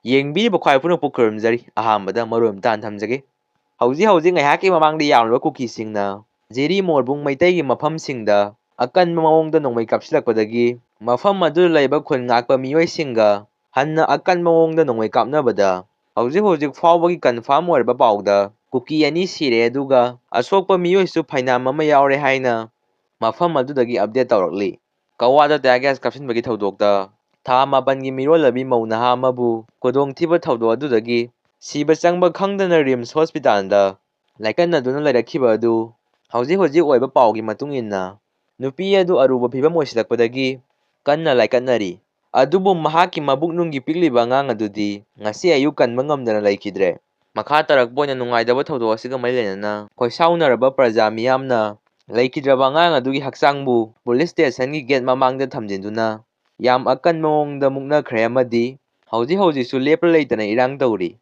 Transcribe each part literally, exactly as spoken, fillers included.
ꯌꯦꯡꯕꯤꯔꯤꯕ ꯈ꯭ꯋꯥꯏ ꯄꯨꯝꯅꯃꯛꯄꯨ ꯈꯨꯔꯨꯝꯖꯔꯤ꯫ ꯑꯍꯥꯟꯕꯗ ꯃꯔꯨ ꯑꯃꯇ ꯊꯝꯖꯒꯦ꯫ ꯍꯧꯖꯤꯛ ꯍꯧꯖꯤꯛ ꯉꯥꯏꯍꯥꯛꯀꯤ ꯃꯃꯥꯡꯗ ꯌꯥꯝꯂꯕ ꯀꯨꯀꯤꯁꯤꯡꯅ ꯖꯤꯔꯤ ꯃꯣꯔꯕꯨꯡ ꯃꯩꯇꯩꯒꯤ ꯃꯐꯝꯁꯤꯡꯗ ꯑꯀꯟꯕ ꯃꯑꯣꯡꯗ ꯅꯣꯡꯃꯩ ꯀꯥꯞꯁꯤꯜꯂꯛꯄꯗꯒꯤ ꯃꯐꯝ ꯑꯗꯨꯗ ꯂꯩꯕ ꯈꯨꯟ ꯉꯥꯛꯄ ꯃꯤꯑꯣꯏꯁꯤꯡꯒ ꯍꯟꯅ ꯑꯀꯟꯕ ꯃꯑꯣꯡꯗ ꯅꯣꯡꯃꯩ ꯀꯥꯞꯅꯕꯗ ꯍꯧꯖꯤꯛ ꯍꯧꯖꯤꯛ ꯐꯥꯎꯕꯒꯤ confirm ꯑꯣꯏꯔꯕ ꯄꯥꯎꯗ ꯀꯨꯀꯤ ꯑꯅꯤ ꯁꯤꯔꯦ, ꯑꯗꯨꯒ ꯑꯁꯣꯛꯄ ꯃꯤꯑꯣꯏꯁꯨ ꯐꯩꯅꯥꯝ ꯑꯃ ꯌꯥꯎꯔꯦ ꯍꯥꯏꯅ ꯃꯐꯝ ꯑꯗꯨꯗꯒꯤ update ꯇꯧꯔꯛꯂꯤ꯫ ꯀꯋꯥꯗ tear gas ꯀꯥꯞꯁꯤꯟꯕꯒꯤ ꯊꯧꯗꯣꯛꯇ ꯊꯥ ꯃꯥꯄꯟꯒꯤ ꯃꯤꯔꯣꯜꯂꯕꯤ ꯃꯧ ꯅꯍꯥ ꯑꯃꯕꯨ ꯈꯨꯗꯣꯡꯊꯤꯕ ꯊꯧꯗꯣꯛ ꯑꯗꯨꯗꯒꯤ ꯁꯤꯕ ꯆꯪꯕ ꯈꯪꯗꯅ ꯔꯤꯝꯁ ꯍꯣꯁꯄꯤꯇꯥꯜꯗ ꯂꯥꯏꯀꯠꯅꯗꯨꯅ ꯂꯩꯔꯛꯈꯤꯕ ꯑꯗꯨ ꯍꯧꯖꯤꯛ ꯍꯧꯖꯤꯛ ꯑꯣꯏꯕ ꯄꯥꯎꯒꯤ ꯃꯇꯨꯡ ꯏꯟꯅ ꯅꯨꯄꯤ ꯑꯗꯨ ꯑꯔꯨꯕ ꯐꯤꯕꯝ ꯑꯣꯏꯁꯤꯜꯂꯛꯄꯗꯒꯤ ꯀꯟꯅ ꯂꯥꯏꯀꯠꯅꯔꯤ꯫ ꯑꯗꯨꯕꯨ ꯃꯍꯥꯛꯀꯤ ꯃꯕꯨꯛꯅꯨꯡꯒꯤ ꯄꯤꯛꯂꯤꯕ ꯑꯉꯥꯡ ꯑꯗꯨꯗꯤ ꯉꯁꯤ ꯑꯌꯨꯛ ꯀꯟꯕ ꯉꯝꯗꯅ ꯂꯩꯈꯤꯗ꯭ꯔꯦ꯫ ꯃꯈꯥ ꯇꯥꯔꯛꯄ ꯑꯣꯏꯅ ꯅꯨꯡꯉꯥꯏꯇꯕ ꯊꯧꯗꯣꯛ ꯑꯁꯤꯒ ꯃꯔꯤ ꯂꯩꯅꯅ ꯈꯣꯏꯁꯥꯎꯅꯔꯕ ꯄ꯭ꯔꯖꯥ ꯃꯤꯌꯥꯝꯅ ꯂꯩꯈꯤꯗ꯭ꯔꯕ ꯑꯉꯥꯡ ꯑꯗꯨꯒꯤ ꯍꯛꯆꯥꯡꯕꯨ ꯄꯨꯂꯤꯁ ꯁ꯭ꯇꯦꯁꯟꯒꯤ ꯒꯦꯠ ꯃꯃꯥꯡꯗ ꯊꯝꯖꯤꯟꯗꯨꯅ ꯌꯥꯝ ꯑꯀꯟꯕ ꯃꯑꯣꯡꯗ ꯃꯨꯛꯅꯈ꯭ꯔꯦ ꯑꯃꯗꯤ ꯍꯧꯖꯤꯛ ꯍꯧꯖꯤꯛꯁꯨ ꯂꯦꯞꯄ ꯂꯩꯇꯅ ꯏꯔꯥꯡ ꯇꯧꯔꯤ꯫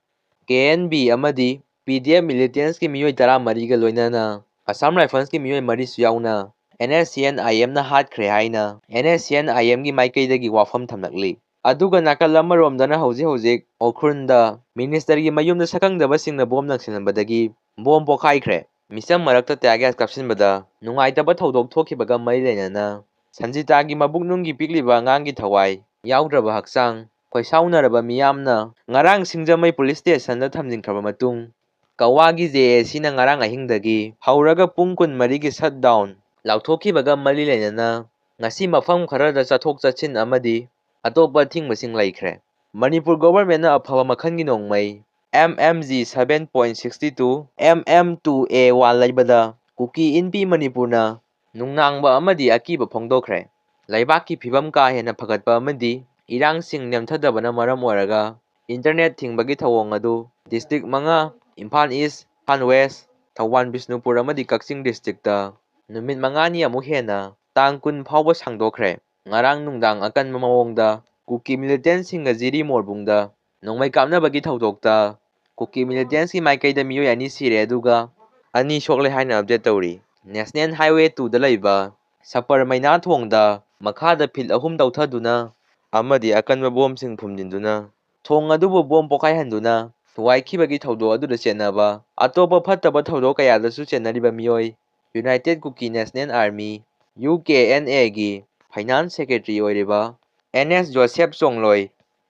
ꯀꯦ ꯑꯦꯟ ꯕꯤ ꯑꯃꯗꯤ ꯄꯤ ꯗꯤ ꯑꯦꯐ militants ꯀꯤ ꯃꯤꯑꯣꯏ ꯇꯔꯥꯃꯔꯤꯒ ꯂꯣꯏꯅꯅ ꯑꯁꯥꯝ ꯔꯥꯏꯐꯜꯁꯀꯤ ꯃꯤꯑꯣꯏ ꯃꯔꯤꯁꯨ ꯌꯥꯎꯅ ꯑꯦꯟ ꯑꯦꯁ ꯁꯤ ꯑꯦꯟ ꯑꯥꯏ ꯑꯦꯝꯅ ꯍꯥꯠꯈ꯭ꯔꯦ ꯍꯥꯏꯅ ꯑꯦꯟ ꯑꯦꯁ ꯁꯤ ꯑꯦꯟ ꯑꯥꯏ ꯑꯦꯝꯒꯤ ꯃꯥꯏꯀꯩꯗꯒꯤ ꯋꯥꯐꯝ ꯊꯝꯂꯛꯂꯤ꯫ ꯑꯗꯨꯒ ꯅꯥꯀꯜ ꯑꯃꯔꯣꯝꯗꯅ ꯍꯧꯖꯤꯛ ꯍꯧꯖꯤꯛ ꯎꯈ꯭ꯔꯨꯜꯗ ministerꯒꯤ ꯃꯌꯨꯝꯗ ꯁꯛꯈꯪꯗꯕꯁꯤꯡꯅ ꯕꯣꯝ ꯂꯪꯁꯤꯟꯕꯗꯒꯤ ꯕꯣꯝ ꯄꯣꯈꯥꯏꯈ꯭ꯔꯦ꯫ ꯃꯤꯆꯝ ꯃꯔꯛꯇ tear gas ꯀꯥꯞꯁꯤꯟꯕꯗ ꯅꯨꯡꯉꯥꯏꯇꯕ ꯊꯧꯗꯣꯛ ꯊꯣꯛꯈꯤꯕꯒ ꯃꯔꯤ ꯂꯩꯅꯅ ꯁꯟꯖꯤꯇꯥꯒꯤ ꯃꯕꯨꯛꯅꯨꯡꯒꯤ ꯄꯤꯛꯂꯤꯕ ꯑꯉꯥꯡꯒꯤ ꯊꯋꯥꯏ ꯌꯥꯎꯗ꯭ꯔꯕ ꯍꯛꯆꯥꯡ ꯈꯣꯏꯁꯥꯎꯅꯔꯕ ꯃꯤꯌꯥꯝꯅ ꯉꯔꯥꯡ ꯁꯤꯡꯖꯃꯩ ꯄꯨꯂꯤꯁ ꯁ꯭ꯇꯦꯁꯟꯗ ꯊꯝꯖꯤꯟꯈ꯭ꯔꯕ ꯃꯇꯨꯡ ꯀꯋꯥꯒꯤ ꯖꯦ ꯑꯦ ꯁꯤꯅ ꯉꯔꯥꯡ ꯑꯍꯤꯡꯗꯒꯤ ꯍꯧꯔꯒ ꯄꯨꯡ ꯀꯨꯟꯃꯔꯤꯒꯤ shutdown ꯂꯥꯎꯊꯣꯛꯈꯤꯕꯒ ꯃꯔꯤ ꯂꯩꯅꯅ ꯉꯁꯤ ꯃꯐꯝ ꯈꯔꯗ ꯆꯠꯊꯣꯛ ꯆꯠꯁꯤꯟ ꯑꯃꯗꯤ ꯑꯇꯣꯞꯄ ꯑꯊꯤꯡꯕꯁꯤꯡ ꯂꯩꯈ꯭ꯔꯦ꯫ ꯃꯅꯤꯄꯨꯔ governmentꯅ ꯑꯐꯕ ꯃꯈꯜꯒꯤ ꯅꯣꯡꯃꯩ M M G seven point sixty two, M M two A one ꯂꯩꯕꯗ ꯀꯨꯀꯤ ꯏꯟꯄꯤ ꯃꯅꯤꯄꯨꯔꯅ ꯅꯨꯡꯅꯥꯡꯕ ꯑꯃꯗꯤ ꯑꯀꯤꯕ ꯐꯣꯡꯗꯣꯛꯈ꯭ꯔꯦ꯫ ꯂꯩꯕꯥꯛꯀꯤ ꯐꯤꯕꯝ ꯀꯥ ꯍꯦꯟꯅ ꯐꯒꯠꯄ ꯑꯃꯗꯤ ꯏꯔꯥꯡꯁꯤꯡ ꯅꯦꯝꯊꯗꯕꯅ ꯃꯔꯝ ꯑꯣꯏꯔꯒ internet ꯊꯤꯡꯕꯒꯤ ꯊꯧꯑꯣꯡ ꯑꯗꯨ district ꯃꯉꯥ, ꯏꯝꯐꯥꯜ East, ꯏꯝꯐꯥꯜ West, ꯊꯧꯕꯥꯜ, ꯕꯤꯁꯅꯨꯄꯨꯔ ꯑꯃꯗꯤ ꯀꯛꯆꯤꯡ districtꯇ ꯅꯨꯃꯤꯠ ꯃꯉꯥꯅꯤ ꯑꯃꯨꯛ ꯍꯦꯟꯅ ꯇꯥꯡ ꯀꯨꯟ ꯐꯥꯎꯕ ꯁꯥꯡꯗꯣꯛꯈ꯭ꯔꯦ꯫ ꯉꯔꯥꯡ ꯅꯨꯡꯗꯥꯡ ꯑꯀꯟꯕ ꯃꯑꯣꯡꯗ ꯀꯨꯀꯤ militantꯁꯤꯡꯒ ꯖꯤꯔꯤ ꯃꯣꯔꯕꯨꯡꯗ ꯅꯣꯡꯃꯩ ꯀꯥꯞꯅꯕꯒꯤ ꯊꯧꯗꯣꯛꯇ ꯀꯨꯀꯤ militantꯀꯤ ꯃꯥꯏꯀꯩꯗ ꯃꯤꯑꯣꯏ ꯑꯅꯤ ꯁꯤꯔꯦ, ꯑꯗꯨꯒ ꯑꯅꯤ ꯁꯣꯛꯂꯦ ꯍꯥꯏꯅ update ꯇꯧꯔꯤ꯫ National Highway twoꯗ ꯂꯩꯕ ꯁꯄꯔ ꯃꯩꯅꯥꯊꯣꯡꯗ ꯃꯈꯥꯗ ꯐꯤꯠ ꯑꯍꯨꯝ ꯇꯧꯊꯗꯨꯅ ꯑꯃꯗꯤ ꯑꯀꯟꯕ ꯕꯣꯝꯁꯤꯡ ꯐꯨꯝꯖꯤꯟꯗꯨꯅ ꯊꯣꯡ ꯑꯗꯨꯕꯨ ꯕꯣꯝ ꯄꯣꯈꯥꯏꯍꯟꯗꯨꯅ ꯊꯨꯒꯥꯏꯈꯤꯕꯒꯤ ꯊꯧꯗꯣꯛ ꯑꯗꯨꯗ ꯆꯦꯟꯅꯕ ꯑꯇꯣꯞꯄ ꯐꯠꯇꯕ ꯊꯧꯗꯣꯛ ꯀꯌꯥꯗꯁꯨ ꯆꯦꯟꯅꯔꯤꯕ ꯃꯤꯑꯣꯏ United Kuki National Army, U K N A ꯒꯤ Finance Secretary ꯑꯣꯏꯔꯤꯕ N S ꯖꯣꯁꯦꯐ ꯆꯣꯡꯂꯣꯏ,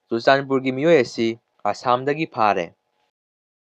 ꯆꯨꯔꯆꯥꯟꯄꯨꯔꯒꯤ ꯃꯤꯑꯣꯏ ꯑꯁꯤ ꯑꯁꯥꯝꯗꯒꯤ ꯐꯥꯔꯦ꯫